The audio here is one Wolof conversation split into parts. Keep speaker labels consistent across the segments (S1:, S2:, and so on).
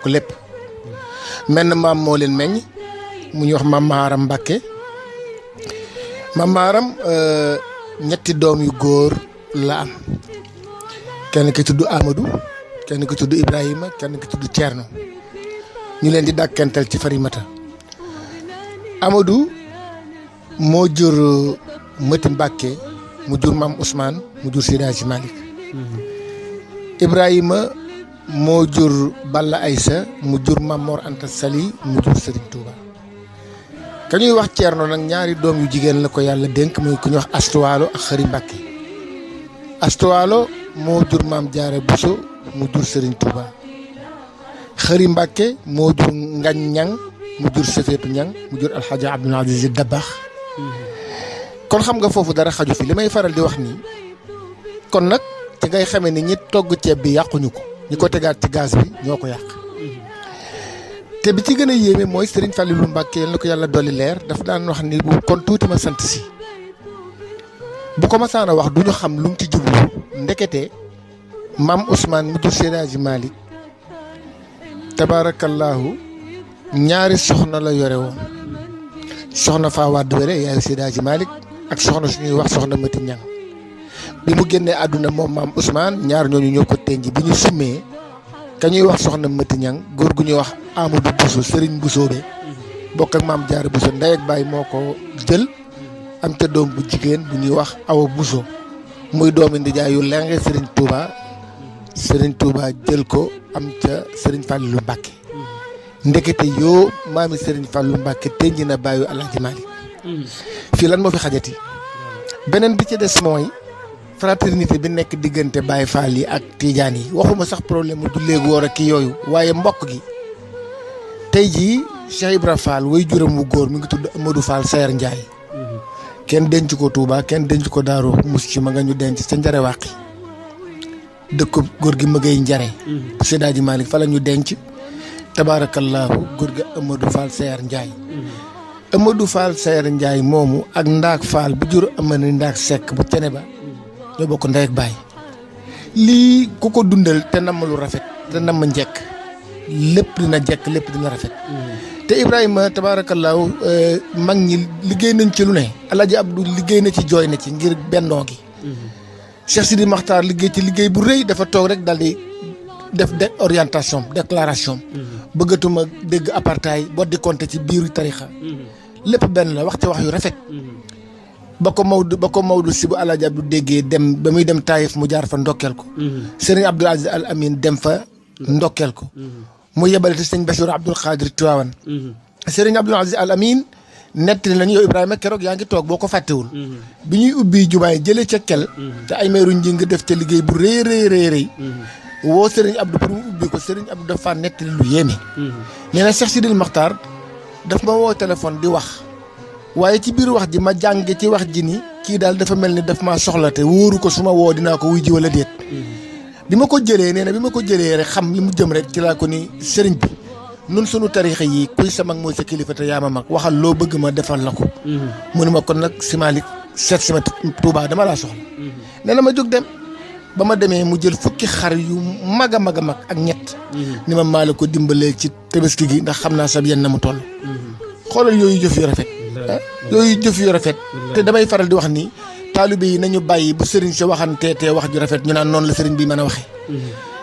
S1: ko lépp menn maam moo leen meññ mu ñuy wax maam Maharam Mbàkke maam Maharam ñetti doom yu góor la am kenn ki tudd Amadou kenn ki tudd Ibrahima kenn ki tudd Thierno ñu leen di dàkkantal ci Farimata. Amadou moo jur Mati Mbàkke mu jur maam Ousmane mu jur Seydi Hadji Malick. Ibrahima moo jur Balla Aïssa mu jur Maam Mor Anta Sali mu jur Serigne Touba. ka ñuy wax Thierno nag ñaari doom yu jigéen la ko yàlla dénk muy ku ñuy wax Astuwaalo ak Xëri Mbàkke. Astuwaalo moo jur Maam Jaara Buso mu jur Serigne Touba. Xëri Mbàkke moo jur Ngañ Ñang mu jur Sefeetu Ñang mu jur Alxaaji Abdul Aziz Dabax. kon xam nga foofu dara xaju fi li may faral di wax nii kon nag ci ngay xamee ni ñi togg ceeb bi yàquñu ko ñi ko tegaat ci gaz bi ñoo ko yàq te bi ci gën a yéeme mooy Serigne Fallilou Mbacke yal na ko yàlla dolli leer dafa daan wax ni bu kon tuuti ma sant si bu ko masaan a wax du ñu xam lu mu ci jublu ndekete maam Ousmane mu jur Seydi Hadji Malick tabaarakallaahu ñaari soxna la yore woon soxna Faa Wade Wele yaayu Seydi Hadji Malick ak soxna suñuy wax soxna Mati Ñang bi mu génnee àdduna moom maam Ousmane ñaar ñooñu ñoo ko tenj bi ñu summee ka ñuy wax soxna Mati Ñang góor gu ñuy wax Amadou Bousso Serigne Bousso be bokk ak maam Jaara Bousso ndey ak baay moo ko jël am ca doom bu jigéen bu ñuy wax Awa Bousso muy doomi ndijaay yu lenge Serigne Touba jël ko am ca Serigne Fallilou Mbacke ndekete yoo maami Serigne Fallou Mbacke tenj na bàyyu Alaaji Malick fii lan moo fi xajati beneen bi ci des mooy fraternité bi nekk diggante Baye Fall yi ak Tidiane yi waxuma sax problème mu du léegi woor ak kii yooyu waaye mbokk gi tey jii Cheikh Ibra Fall way juram wu góor mi ngi tudd Amadou Fall Sayer Ndiaye kenn denc ko Touba kenn denc ko Daaru Musti ma nga ñu denc ca Njare Wàqi dëkk góor gi mëgay Njare Seydi Hadji Malick fa la ñu denc tabaarakallaahu góor ga Amadou Fall Sayer Ndiaye Amadou Fall Sayer Ndiaye moomu ak Ndaak Fall bu jur Amady Ndaak Seck bu cene ba ñoo bokk ndey ak baay lii ku ko dundal te namm lu rafet te namm njekk lépp dina jekk lépp dina rafet te Ibrahima tabaarakallaahu mag ñi liggéey nañ ci lu ne Alaaji Abdou liggéey na ci jooy na ci ngir bennoo gi Cheikh Sidi Makhtar liggéey ci liggéey bu rëy dafa toog rek daal di def orientation déclaration bëggatuma dégg apartheid boo di compter ci biiru tarixa lépp benn la wax ci wax yu rafet ba ko Maodo si bu Alaaji Abdou déggee dem ba muy dem Taïf mu jaar fa ndokkeel ko Serigne Abdoul Aziz Al Amin dem fa ndokkeel ko mu yebale te sëñ Bassirou Abdoul Khadir Tiwaawan Serigne Abdoul Aziz Al Amin nettali nañu yow Ibrahima keroog yaa ngi toog boo ko fàttewul bi ñuy ubbi jumaay jëlee ca kel te ay meeru nji nga def ca liggéey bu rëy woo Serigne Abdou pour mu ubbi ko Serigne Abdou dafa nettali lu yéeme nee na Cheikh Sidil Makhtar daf ma woo téléphone di wax waaye ci biir wax ji ma jànge ci wax ji ni kii daal dafa mel ni daf maa soxla te wóoru ko su ma woo dinaa ko wuy ji wala déet bi ma ko jëlee nee na bi ma ko jëlee rek xam li mu jëm rek ci laa ko ni sëriñ bi nun sunu tarixa yi kuy sa mag mooy sa kilifa te yaa ma mag waxal loo bëgg ma defal la ko mu ne ma kon nag si Malick seet si ma Touba dama laa soxla nee na ma jóg dem ba ma demee mu jël fukki xar yu mag a mag a mag ak ñett ni ma maa la ko dimbalee ci tabaski gi ndax xam naa sab yenn na mu toll xoolal yooyu jëf yu rafet yooyu jëf yu rafet te damay faral di wax ni taalibe yi nañu bàyyi bu sëriñ si waxanteetee wax ju rafet ñu naan noonu la sëriñ bi mën a waxee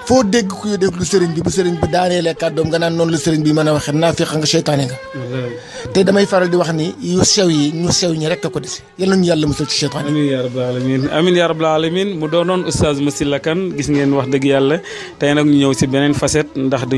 S1: foo dégg ku ñu déglu sëriñ bi bu sëriñ bi daaneelee kàddoom nga naan noonu la sëriñ bi mën a waxee naafiq nga seytaane nga te damay faral di wax ni yu sew yi ñu sew ñi rek a ko dese yal nañu yàlla musal ci seytaane
S2: amiin yaa rabbal alamin amiin yaa rabbal alamin mu doonoon oustaz Massila Kane gis ngeen wax dëgg yàlla tey nag ñu ñëw si beneen facette ndax